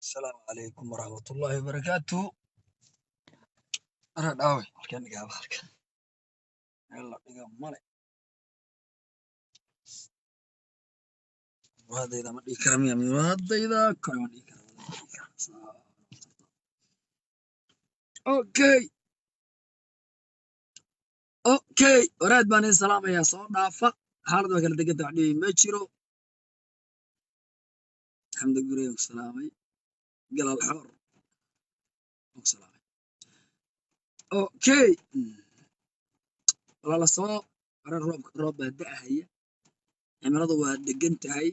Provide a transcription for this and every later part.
Asalaamu calaykum waraxmatullaahi wabarakaatu. Ara dhaawe halkeen dhigaa bahalka, meel la dhiga male. Muraadayda ma dhigi kara miya? Muraadayda kore ma dhigi kara, ma dhigi kara. Okay, okay, waraad baan idin salaamayaa. Soo dhaafa, xaalad waa kala deganta, wax dhibi ma jiro. Xamdi gurey ku salaamay, galaal xoor ku salaamay. Okay, walaala, soo hore. Roob, roob baa da'ahaya, cimiladu waa degan tahay.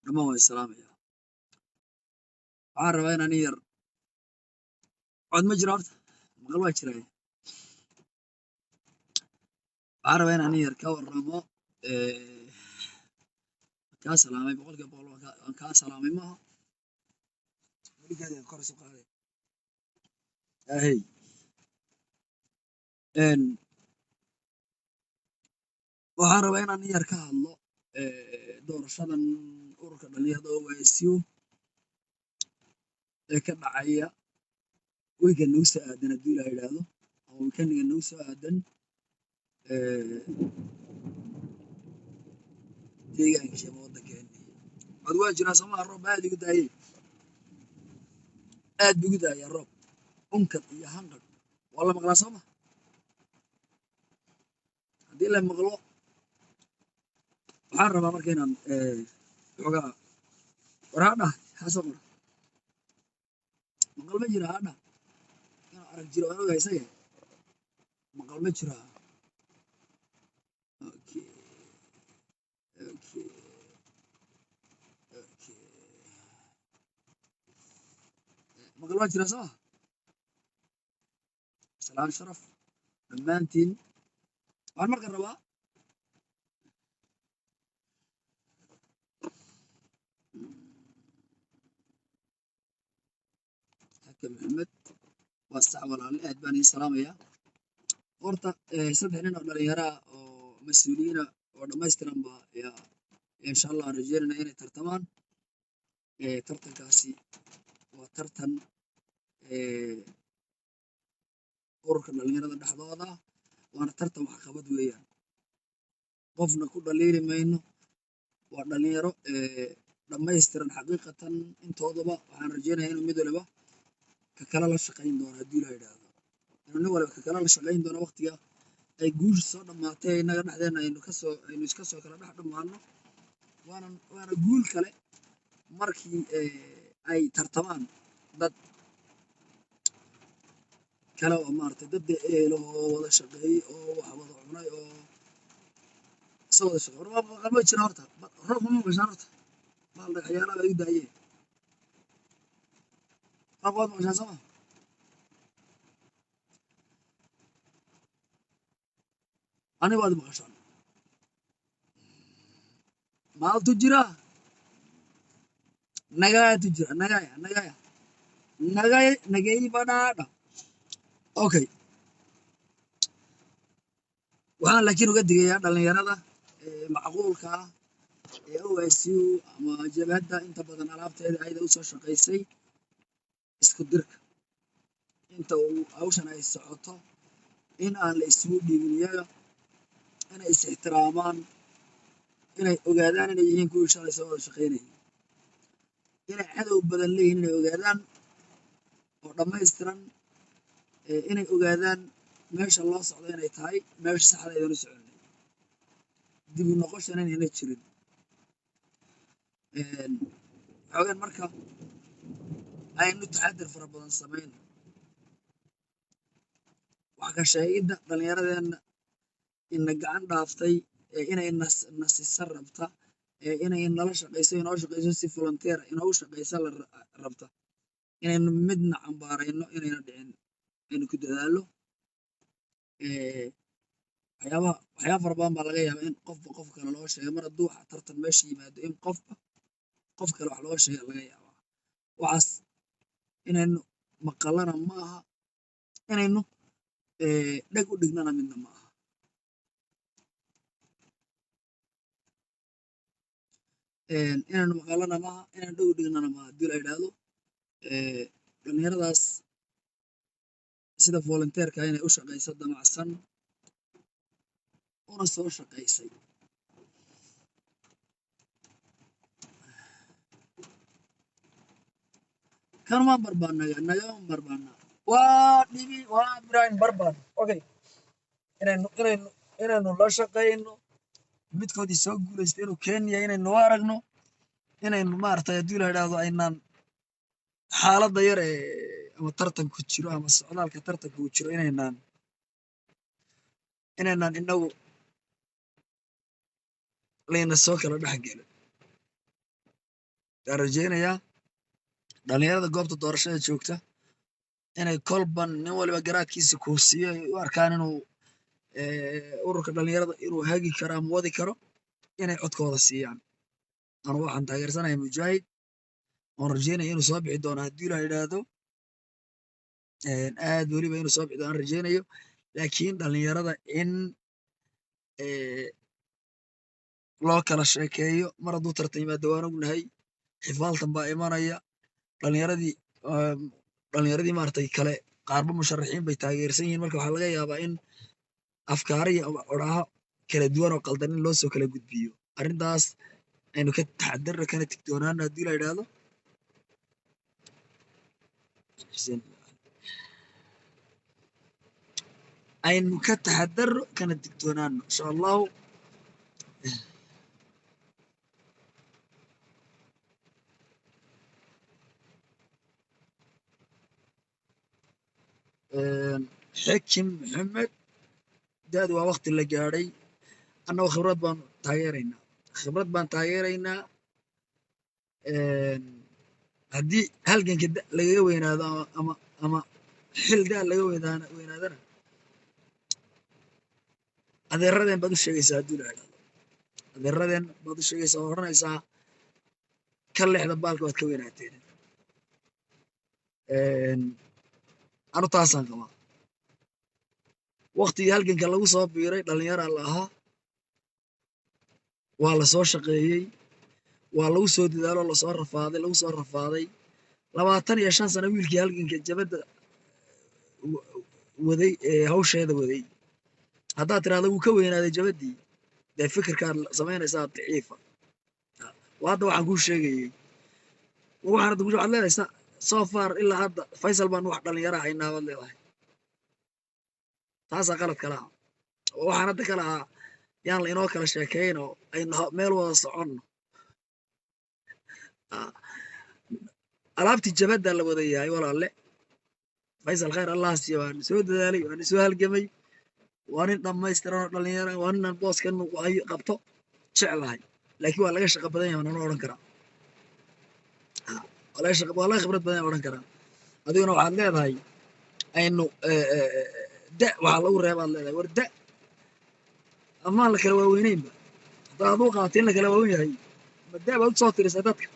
Dhammaan waa salaamaya. Waxaan rabaa inaan in yar cod ma jiro horta, maqal waa jiraa. Waxaan rabaa inaan in yar ka warramo. Kaa salaamay 100%, waan kaa salaamay. Maaha weligeeda kor isu qaaday ahey. Waxaan rabaa inaan in yar ka hadlo doorashadan ururka dhalinyarada OYSU ee ka dhacaya weekend nagu soo aadan, haddii Ilaah yidhaahdo, ama weekendiga nagu soo aadan, deegaanka ama waddankeeni. Cod waa jiraa, soo maha? Roob aad igu daayey, aad buu igu daayaa roob, unkad iyo hanqadh waa la maqlaa, soo ma? Haddii la maqlo, waxaan rabaa marka inaan xoogaa war hadha ha soo qora. Maqal ma jira? Hadha inuu arag jiro waan ogahay isaga. Maqal ma jira? Okay. Maqal waa jira, soo ma? Salaan sharaf dhammaantiin. Waxaan marka rabaa Xaka Maxamed, waa sax walaale, aad baan idiin salaamayaa. Horta saddex nin oo dhalinyaro ah oo mas-uuliyiina oo dhammaystiran baa yaa insha Allah aan rajeynayna inay tartamaan. Tartankaasi waa tartan ururka dhalinyarada dhexdooda ah, waana tartan waxqabad weeyaan. Qofna ku dhaliili mayno, waa dhalinyaro dhammaystiran xaqiiqatan intoodaba. Waxaan rajeynayaa inuu mid waliba ka kale la shaqayn doono, haddii la yidhaahdo, inuu nin waliba ka kale la shaqayn doono waqtiga ay guusha soo dhammaatay, innaga dhexdeena aynu kasoo aynu iska soo kala dhex dhammaano. Waana guul kale markii ay tartamaan dad kale oo maaragtay, dad dee ehel oo wada shaqeeyey oo wax wada cunay oo soo wada shaqeey. War maqal ma jira horta? Roobka ma maqashaan horta? Baal dhagaxyaalaha baa igu daayeen. Roobka waad maqashaan, soo ma? Aniga waad maqashaan. Maaltu jira, nagaaya tu jira, nagaaya, nagaaya, nagaya, nagay badhaadha. Okay, waxaan laakiin uga digayaa dhalinyarada macquulka ah ee OSU ama jabhadda inta badan alaabteeda ayada usoo shaqaysay isku dirka inta uu hawshan ay socoto, in aan la isugu dhiibin iyaga, inay is ixtiraamaan, inay ogaadaan inay yihiin kuwii shalay soo wada shaqaynayay, inay cadow badan leeyihiin, inay ogaadaan oo dhammaystiran, inay ogaadaan meesha loo socdo inay tahay meesha saxda aydan u soconay, dib u noqoshana inayna jirin. Xoogaan marka aynu taxadar fara badan samayno wax ka sheegidda dhallinyaradeenna ina gacan dhaaftay ee inay nas nasisa rabta, ee inay nala shaqayso, inoo shaqayso, si volunteer inoogu shaqaysa la rabta, inaynu midna cambaarayno inayna dhicin, aynu ku dadaallo. Waxyaabaha, waxyaaba fara badan baa laga yaabaa in qofba qof kale loo sheego. Mar hadduu wax tartan meesha yimaado, in qofba qof kale wax loo sheega laga yaabaa. Waxaas inaynu maqalana ma aha, inaynu dheg u dhignana midna ma aha. Inaanu maqalana maaha, inaan dhow dhignana maaha. Haddii la yidhaahdo dhalinyaradaas sida volunteerka inay u shaqayso damacsan una soo shaqaysay, kanuma barbaanaga nagama barbaana, waa dhibi, waa Ibrahim barbaan. Okay, inaynu la shaqayno midkoodii soo guulaystay inuu Kenya inaynu u aragno, inaynu maaragtay, haddii la yidhaahdo, aynaan xaaladda yar ee ama tartanku jiro ama socdaalka tartanku uu jiro inaynaan inagu layna soo kala dhex gelin. Waan rajaynayaa dhalinyarada goobta doorashada joogta inay kolban nin waliba garaadkiisa kuusiyo ay u arkaan inuu ururka dhalinyarada inuu hagi karo ama wadi karo inay codkooda siiyaan. Anu waxaan taageersanahay Mujaahid, oon rajaynaya inuu soo bixi doono haddii la yidhaahdo, aad weliba inuu soo bixi doono aan rajaynayo. Laakiin dhalinyarada in loo kala sheekeeyo mar hadduu tartan yimaado, waan ognahay xifaaltan baa imanaya. Dhalinyaradii maaragtay kale qaarba musharaxiin bay taageersan yihiin. Marka waxaa laga yaabaa in afkaaro iyo odhaaho kala duwan oo qaldan in loo soo kala gudbiyo. Arrintaas aynu ka taxadarno kana tigtoonaano haddii la yidhaahdo. Aynu ka taxadarno kana digtoonaano, insha Allahu. Xekim Maxamed, da'du waa waqti la gaadhay. Annagu khibrad baan taageeraynaa, khibrad baan taageeraynaa. Haddii halganka da lagaga weynaado ama xil da laga weynaadana, adeeradeen baad u sheegaysaa haddii la idhaahdo, adeeradeen baad u sheegaysaa oo odhanaysaa ka leexda baalka, waad ka weynaateen. Anu taasaan qabaa. Waqtigii halganka lagu soo biiray dhallinyaraa la ahaa, waa la soo shaqeeyey, waa lagu soo dadaalo, lasoo rafaaday, lagu soo rafaaday 25 sano. Wiilkii halganka jabadda waday ee hawsheeda waday haddaad tidhahdo wuu ka weynaaday jabaddii, dee fikirkaad samaynaysaa daciifa. Waa hadda waxaan kuu sheegayey, waxaan hadda waxaad leedahay so far ilaa hadda Faysal baan wax dhalinyara haynaa baad leedahay. Taasaa qalad kala ah. Waxaan hadda ka lahaa yaan la inoo kala sheekayn oo aynu meel wada soconno. Alaabtii jabadda la wada yahay, walaalle. Faysal khayr Allah siiya, waan soo dadaalay, waan soo halgamay, waa nin dhammaystiran oo dhalinyara, waa ninaan booska inuu hayo qabto jeclahay, laakiin waa laga shaqo badan yahay waan odhan karaa. Waa laga khibrad badan yahay odhan karaa. Adiguna waxaad leedahay aynu da waxaa lagu reebaad leedahay. War da amaan la kala waaweyneynba haddaad aduu qaatay in la kala waawen yahay, ma da baad u soo tirisay dadka?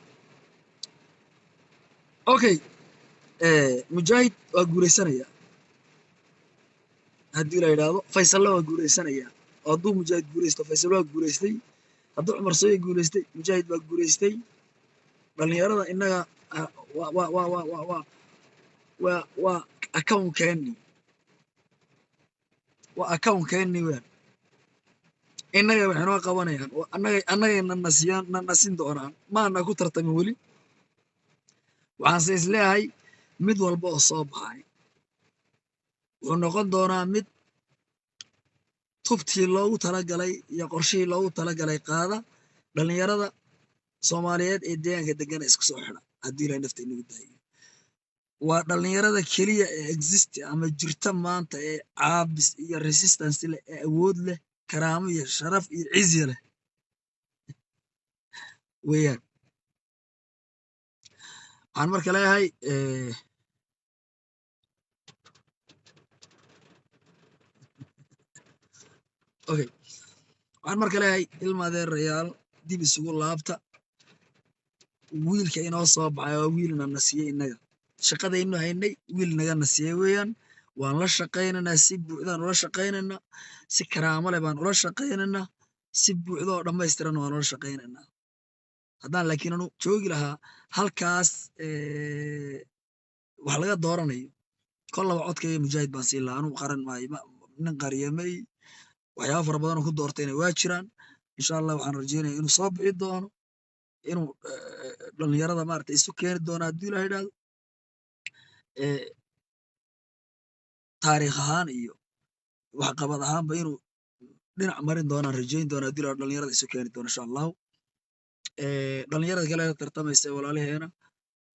Okay, Mujaahid waa guulaysanaya haddii la yidhaahdo, Faysalna waa guulaysanaya. Oo hadduu Mujaahid guulaysto, Faysal waa guulaystay. Hadduu Cumar Sooye guulaystay, Mujaahid baa guulaystay. Dhalinyarada innaga waa accountkeeni, waa accountkeeni weyn. Innaga waxay noo qabanayaan, annagay na nasiyaan, na nasin doonaan. Maana ku tartamin weli. Waxaanse is leeyahay mid walba oo soo baxay wuxuu noqon doonaa mid tubtii loogu talagalay iyo qorshihii loogu talagalay qaada, dhalinyarada Soomaaliyeed ee deegaanka degana isku soo xidha haddii Ilahay nafta inagu daayo. Waa dhalinyarada keliya ee exist ama jirta maanta ee caabis iyo resistance leh, ee awood leh, karaamo iyo sharaf iyo cizi leh weeyaan. Waxaan marka leeyahay okay, waxaan marka leeyahay ilma adeerayaal, dib isugu laabta. Wiilka inoo soo baxay waa wiilna nasiyey innaga shaqadaynu haynay, wiil naga nasiyey weeyaan. Waan la shaqaynaynaa, si buuxdaan ula shaqaynaynaa, si karaamo leh baan ula shaqaynaynaa, si buuxda oo dhammaystiran waan ula shaqaynaynaa. Haddaan laakiin anu joogi lahaa halkaas wax laga dooranayo, kollaba codkayga Mujaahid baan siin lahaa. Anugu qaran maayo, nin qariyamay waxyaaba fara badan oo ku doortayna waa jiraan. Insha Allah waxaan rajeynaya inuu soo bixi doono, inuu dhalinyarada maaragtay isu keeni doono haddii Ilaah yidhaahdo. Taariikh ahaan iyo waxqabad ahaanba inuu dhinac marin doonaan rajayn doona haddii Ilaah dhalinyarada isu keeni doono, insha Allahu. Dhalinyarada kale ee tartamaysa ee walaalaheena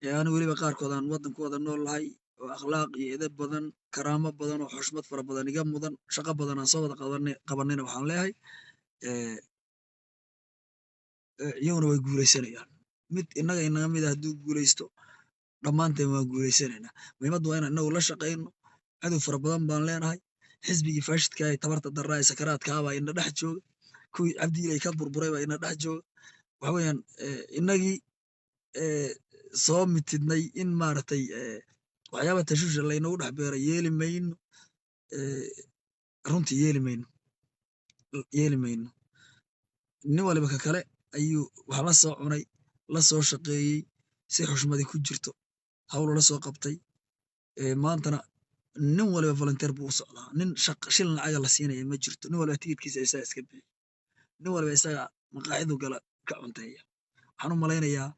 ee anu weliba qaarkood aan waddankooda nool nahay oo akhlaaq iyo edeb badan, karaamo badan oo xushmad fara badan iga mudan, shaqo badan aan soo wada qabanayna, waxaan leeyahay iyaguna way guulaysanayaan. Mid innaga inaga mid ah hadduu guulaysto, dhammaanteen waan guulaysanaynaa. Muhiimaddu waa inaan inagu la shaqayno. Cadow fara badan baan leenahay. Xisbigii faashidka ee tabarta darraa ee sakaraadka ah baa ina dhex jooga, kuwii Cabdi Ilay ka burburay baa ina dhex jooga. Waxa weeyaan innagii soo mitidnay in maaragtay waxyaaba tashuusha laynagu dhex beeray yeeli mayno. Runtii yeeli mayno, yeeli mayno. Nin waliba ka kale ayuu wax la soo cunay, la soo shaqeeyey, si xushmadi ku jirto hawl la soo qabtay. Maantana nin waliba volunteer buu u socdaa. Nin shilin lacaga la siinaya ma jirto. Nin waliba tigidhkiisa isaga iska bixiya, nin waliba isaga maqaaxidu gala ka cunteeya. Waxaan u malaynayaa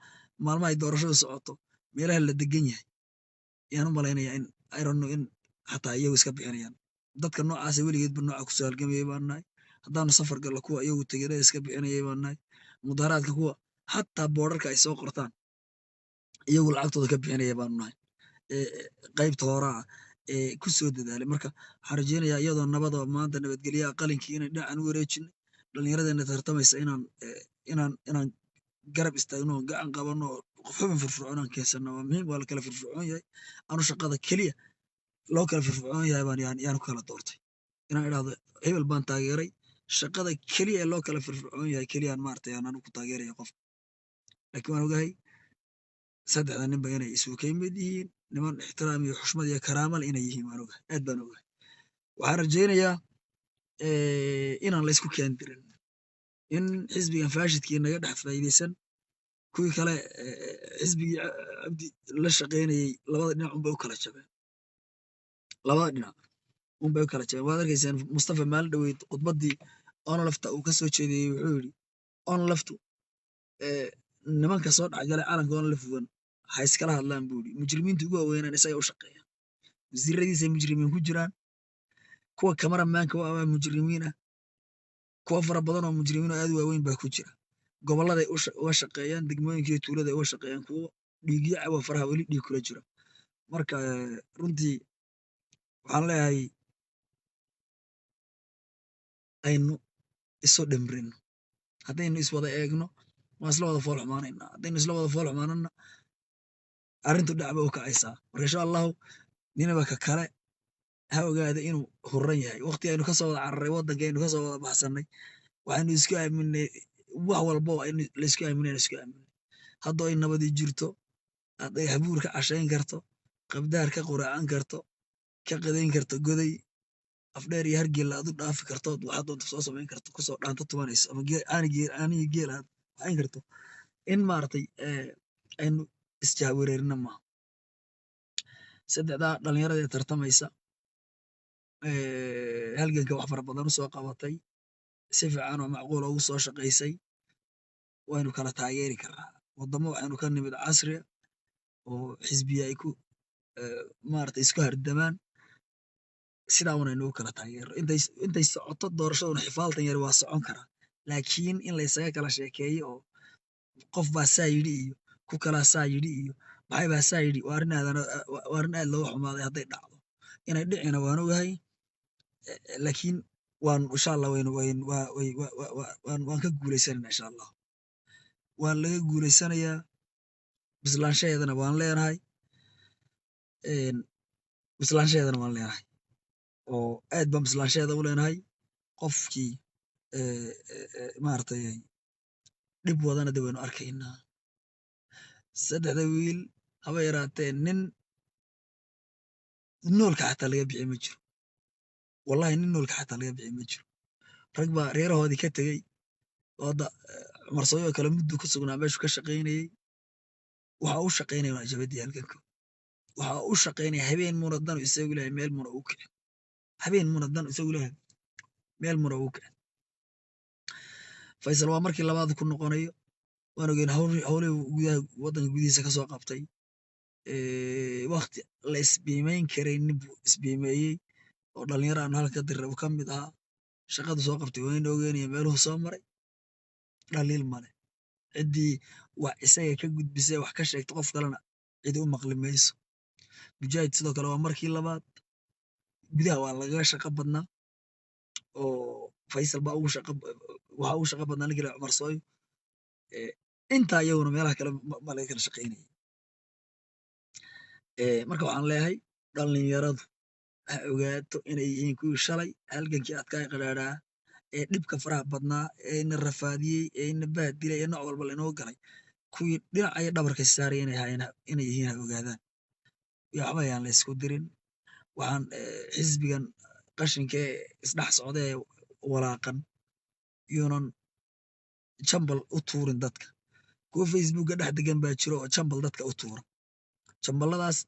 maalmaha ay doorashadu socoto meelaha la degan yahay ayaan u malaynayaa in, I don't know, in xataa iyagu iska bixinayaan. Dadka noocaasa weligeedba nooca kusoo halgamayay baan nahay. Haddaanu safar gallo, kuwa iyagu tigidhada iska bixinayay baan nahay. Mudaharaadka kuwa xataa boodharka ay soo qortaan iyagu lacagtooda ka bixinaya baanu nahay, qaybta horaa ee ku soo dadaalay. Marka waxaan rajeynayaa iyadoo nabada maanta nabadgelyaha qalinkii inay dhinacan u wareejino, dhallinyaradeenna tartamaysa inaan garab istaagno oo gacan qabanno oo xubin firfircoon aan keensano waa muhiim. Waa la kala firfircoon yahay. Anu shaqada keliya loo kala firfircoon yahay baan yaan ku kala doortay inaan idhaahdo hebel baan taageeray. Shaqada keliya ee loo kala firfircoon yahay keliyaan maaragtay aan anigu ku taageeraya qof. Laakiin waan ogahay saddexda ninba inay isugu ka mid yihiin, niman ixtiraam iyo xushmad iyo karaama leh inay yihiin waan ogahay, aad baan ogahay. Waxaan rajaynayaa inaan la isku keendirin, in xisbigan faashidkii naga dhex faa'iidaysan. Kuwii kale xisbigii Cabdi la shaqaynayey labada dhinac unbay u kala jabeen, labada dhinac unbay u kala jabeen. Waad arkayseen Mustafa maalin dhoweyd khudbaddii ONLF-ta uu ka soo jeediyey. Wuxuu yidhi ONLF-tu nimanka soo dhexgalay calanka ONLF wan ha iskala hadlaan buu yidhi. Mujrimiinta ugu waaweynaan isaga u shaqeeya, wasiiradiisay mujrimiin ku jiraan, kuwa kamaramaanka u ah mujrimiin ah, kuwa fara badan oo mujrimiin oo aad u waaweyn baa ku jira. Gobolladay uga shaqeeyaan, degmooyinka iyo tuulada ay uga shaqeeyaan, kuwo dhiigyo cabo faraha weli dhiig kula jira. Marka runtii waxaan leeyahay aynu isu dhimrino. Haddaynu iswada eegno waan isla wada fool xumaanaynaa. Haddaynu isla wada fool xumaanana arrintu dhac bay u kacaysaa. Marka insha Allahu ninaba ka kale ha ogaada inuu huran yahay. Waqti aynu kasoo wada cararay waddanka, aynu kasoo wada baxsannay, waxaynu isku aaminay wax walbo aynu laysku aaminay aynu isku aaminay. Haddoo ay nabadi jirto, hadday Habuur ka cashayn karto, Qabdaar ka quraacan karto, ka qadayn karto, Goday, Afdheer iyo Hargeyla aad u dhaafi karto, waxaad doonto soo samayn karto, kusoo dhaanto tumanayso ama caanihii geel aad waxayn karto, in maaragtay aynu isjahwareerina maaha. Saddexdaa dhalinyarada ee tartamaysa halganka wax fara badan u soo qabatay, si fiican oo macquula ugu soo shaqaysay, waynu kala taageeri karnaa. Waddamo waxaynu ka nimid casriya oo xisbiya ay ku maaragtay isku hardamaan. Sidaa unaynu u kala taageerno intay socoto doorashaduna. Xifaaltan yar waa socon karaa, laakiin in laysaga kala sheekeeyo oo qof baa saa yidhi iyo ku kalaa saa yidhi iyo maxay baa saa yidhi waa arrin aad looga xumaaday hadday dhacdo. Inay dhicina waan ogahay, laakiin waan insha Allah waynu wayn waa way waan waan ka guulaysanayna insha Allah. Waan laga guulaysanayaa, bislaanshaheedana waan leenahay, bislaanshaheedana waan leenahay oo aad baan bislaanshaheeda u leenahay. Qofkii maaragtay dhib wadana de waynu arkaynaa. Saddexda wiil haba yaraatee nin noolka xataa laga bixi ma jiro. Wallahi nin noolka xataa laga bixi ma jiro. Rag baa reerahoodii ka tegey oo hadda Cumar Sooyo kale mudduu ku sugnaa meeshuu ka shaqaynayey. Waxa u shaqaynaya waa jabadii halganka. Waxa u shaqaynaya habeen muuna danu isagu leeyahay meel muuna ugu kicin, habeen muuna dan isagu leeyahay meel muuna ugu kicin. Faysal waa markii labaad ku noqonayo. Waan ogeyn howlihii gudaha waddanka gudihiisa ka soo qabtay. Waqti la isbiimeyn karaynin buu isbiimeeyey oo dhalinyaro aanu halka ka diray uu ka mid ahaa. Shaqadu soo qabtay wayna ogeynaya, meeluhu soo maray dhaliil male. Ciddii wax isaga ka gudbisay, wax ka sheegtay qof kalena, cidi u maqli mayso. Mujaahid sidoo kale waa markii labaad. Gudaha waa lagaga shaqo badnaa oo Faysal baa ugu shaqa, waxaa ugu shaqo badnaa ninkii la Cumar Sooyo. Intaa iyaguna meelaha kale ma laga kala shaqaynayay. Marka waxaan leeyahay dhalinyaradu ha ogaato inay yihiin kuwii shalay halgankii adkaa qadhaadhaa ee dhibka faraha badnaa ee ina rafaadiyey ee ina bahdilay ee nooc walba lainoo galay, kuwii dhinacaya dhabarka saaraya inay ahaayeen, inay yihiin ha ogaadaan. Iyo waxba ayaan la isku dirin. Waxaan xisbigan qashinka ee isdhex socda ee walaaqan yuunan jambal u tuurin dadka. Kuwa Facebooka dhex degan baa jiro oo jambal dadka u tuura. Jamballadaas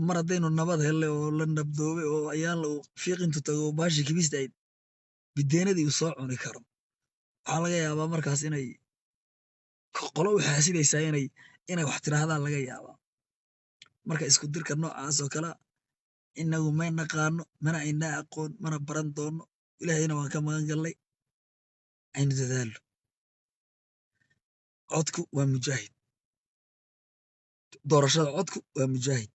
mar haddaynu nabad hellay oo la nabdoobay oo ayaan la fiiqintu tago oo baashii kibista ayd bideenadii uu soo cuni karo, waxaa laga yaabaa markaas inay qolo u xaasidaysaa inay wax tidhaahdaan laga yaabaa. Marka isku dirka noocaas oo kale inagu may naqaano, mana aynaa aqoon, mana baran doono. Ilaahayna waan ka magan gallay. Aynu dadaallo. Codku waa Mujaahid, doorashada codku waa Mujaahid.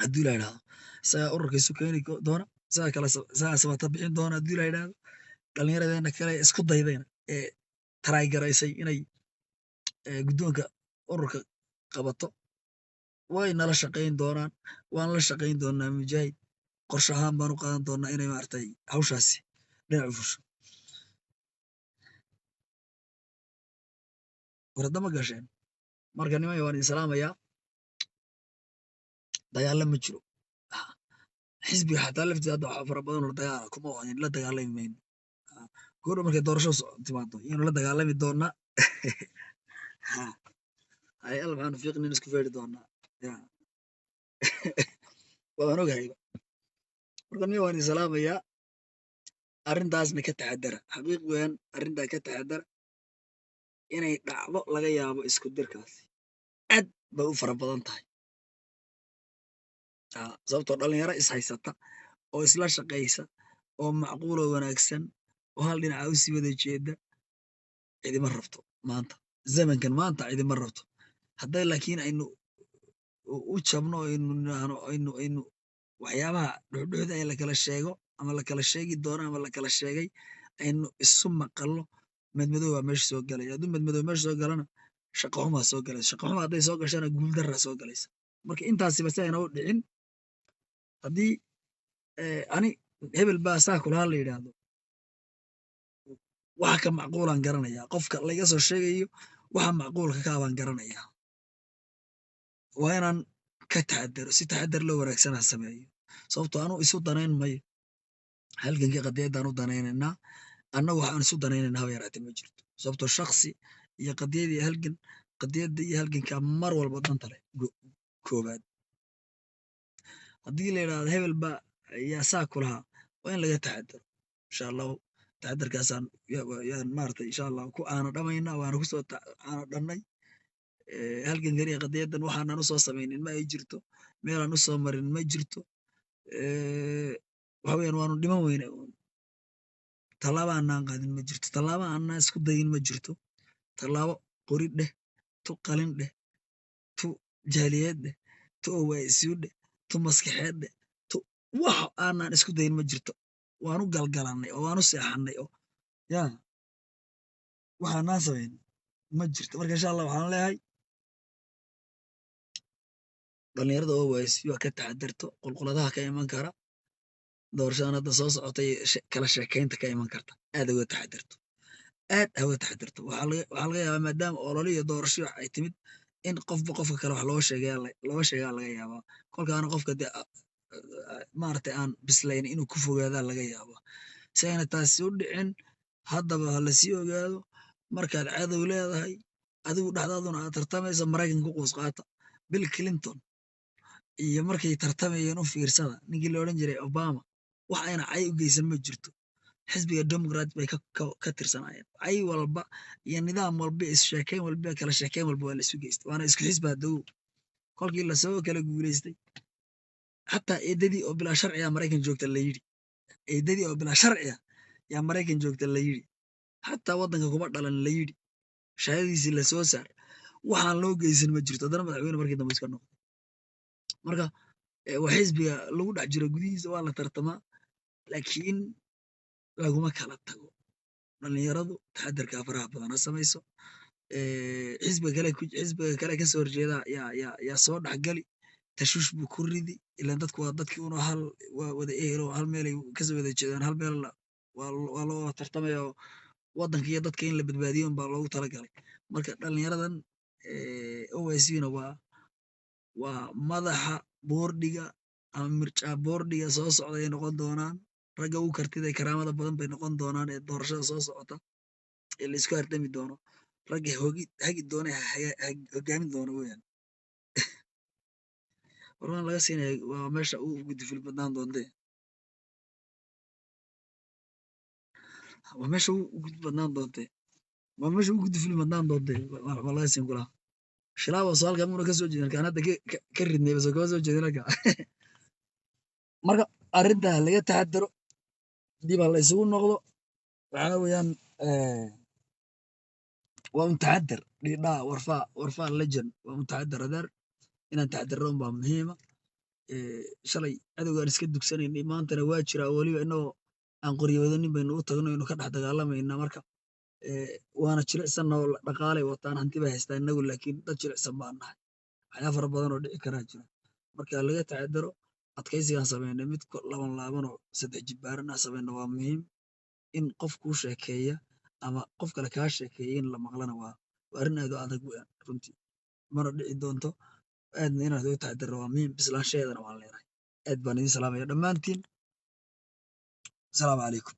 Haddii la yidhaahdo isagaa ururka isu keeni doona, isagaa kala, isagaa sabata bixin doona. Haddii la yidhaahdo dhallinyaradeena kale isku daydayna ee taraygaraysay inay guddoonka ururka qabato, way nala shaqayn doonaan, waan la shaqayn doonaa Mujaahid. Qorshe ahaan baan u qaadan doonaa inay maaragtay hawshaasi dhinac u fusho. War hadda ma gasheen? Marka niman, waan idin salaamayaa. Dagaalla ma jiro. Xisbiga xataa laftiisa hadda waxaa fara badan oo dagaala kuma ohin. La dagaalami mayno. Goordho markay doorasho timaado iyanu la dagaalami doonaa. Hay alla, maxaanu fiiqnin isku feeri doonaa ya, waan ogahayba. Marka niman, waan idin salaamayaa. Arrintaasna ka taxadara, xaqiiq weeyaan. Arrintaa ka taxadara inay dhacdo laga yaabo. Isku dirkaasi aad bay u fara badan tahay, sababtoo dhalinyaro is haysata oo isla shaqaysa oo macquuloo wanaagsan oo hal dhinaca u sii wada jeeda cidima rabto maanta, zamankan maanta cidima rabto. Hadday laakiin aynu u jabno, aynu nidhaahno aynu waxyaabaha dhuxdhuxda ee lakala sheego ama lakala sheegi doono ama lakala sheegay aynu isu maqallo, madmadow baa meesha soo galaya. Hadduu madmadow meesha soo galana, shaqo xumaa soo galaysa. Shaqo xuma hadday soo gashana, guuldarraa soo galaysa. Marka intaasiba si ayna u dhicin, haddii ani hebel baa saa kulaha la yidhaahdo, waxa ka macquulaan garanayaa. Qofka layga soo sheegayo waxa macquulka kaa baan garanayaa. Waa inaan ka taxadaro, si taxadar loo wanaagsanaan sameeyo, sababtoo anuu isu danayn mayo. Halgankii qadiyaddaan u danaynaynaa. Annagu waxaan isu danaynaynaa haba yaraatee ma jirto, sababtoo shaksi iyo qadiyad iyo halgan, qadiyadda iyo halganka mar walba danta leh koowaad. Haddii la yidhaahdo hebel baa yaa saa ku lahaa, waa in laga taxadaro. Insha Allahu taxadarkaasaan yaan maaragtay insha Allah ku aana dhamaynaa, waana kusoo aana dhannay. Halgankan iyo qadiyaddan waxaanan usoo samaynin ma ay jirto, meelaan usoo marin ma jirto. Waxa weeyaan waanu dhiman weyne uun. Tallaabo aanaan qaadin ma jirto, tallaabo aanaan isku dayin ma jirto. Tallaabo qori dheh, tu qalin dheh, tu jaaliyeed dheh, tu OYSU dheh, tu maskaxeed dheh, tu wax aanaan isku dayin ma jirto. Waanu galgalannay oo waanu seexannay oo ya waxaanaan samayn ma jirto. Marka insha Allah waxaan leeyahay dhalinyarada OYSU ha ka taxadarto qulquladaha ka iman kara doorashadan hadda soo socotay, kala sheekaynta ka iman karta. Aad uga taxadarto, aad ha uga taxadarto. Waxaa laga yaabaa maadaama olole iyo doorasho wax ay timid in qofba qofka kale wax looga sheegaya, looga sheegaa laga yaabaa. Kolkaana qofka dee maaragtay aan bislayn inuu ku fogaadaa laga yaabaa. Si ayna taasi u dhicin, haddaba ha lasii ogaado. Markaad cadow leedahay, adigu dhexdaaduna aad tartamaysa, Maraykan ku quus qaata. Bill Clinton iyo markay tartamayeen u fiirsada, ninkii la odhan jiray Obama, wax ayna cay u geysan ma jirto. Xisbiga Democrat bay ka tirsanaayeen. Cay walba iyo nidaam walba, is-sheekeyn walba, kala sheekeyn walba waa la isu geystay, waana isku xisbi. Haddow kolkii lasoo kala guulaystay, xataa eedadii oo bilaa sharciga Maraykan joogta la yidhi, eedadii oo bilaa sharciga yaa Maraykan joogta la yidhi, xataa waddanka kuma dhalan la yidhi, shahaadadiisii lasoo saar, waxaan loo geysan ma jirto. Haddana madaxweyne markii dambe iska noqday. Marka waa xisbiga lagu dhex jiro gudihiisa, waa la tartamaa, laakiin laguma kala tago. Dhalinyaradu taxadarka faraha badan ha samayso. Xisbiga kale, xisbiga kale kasoo horjeeda yaa soo dhexgali, tashuush buu ku ridi. Ilaan dadku waa dadkii una hal waa wada ehelo, hal meelay kasoo wada jeedaan, hal meel waa loo tartamaya oo waddanka iyo dadka in la badbaadiyo unbaa loogu talagalay. Marka dhalinyaradan OIC na waa madaxa boordhiga ama mirjaa boordhiga soo socda ay noqon doonaan. Ragga ugu kartida ee karaamada badan bay noqon doonaan ee doorashada soo socota ee la isku hardami doono. Ragga hogi hagi doona, hogaamin doona weeyaan. Warmaan laga siinaya waa meesha ugu gudufil badnaan doontee, waa meesha ugu gudub badnaan doontee, waa meesha ugu gudufil badnaan doontee. Waa laga siin kulaa Shilaabo soo halka muuna ka soo jeedin kaan hadda ka ridnay bas kama soo jeedin halka. Marka arrintaa laga taxadaro, dib ha la isugu noqdo. Waxaa weeyaan waa un taxadar dhidhaa warfaa warfaa legend, waa un taxadar adeer. Inaan taxadarro unbaa muhiima. Shalay cadowgaan iska dugsanaynay, maantana waa jiraa. Weliba innagoo aan qoryo wadanin baynu u tagno, aynu ka dhex dagaalamaynaa. Marka waana jilicsan oo dhaqaalay wataan, hanti bay haystaan innagu, laakiin dad jilicsan baan nahay. Waxyaa fara badan oo dhici karaa jira. Marka laga taxadaro, adkaysigaan samaynay mid laban laaban oo saddex jibbaaran ah samayno waa muhiim. In qof kuu sheekeeya ama qof kale kaa sheekeeya in la maqlana waa arrin aad u adag weeyaan runtii, mana dhici doonto. Aadna inaad uga taxadarro waa muhiim, bislaanshaheedana waan leenahay. Aad baan idiin salaamaya dhammaantiin. Asalaamu calaykum.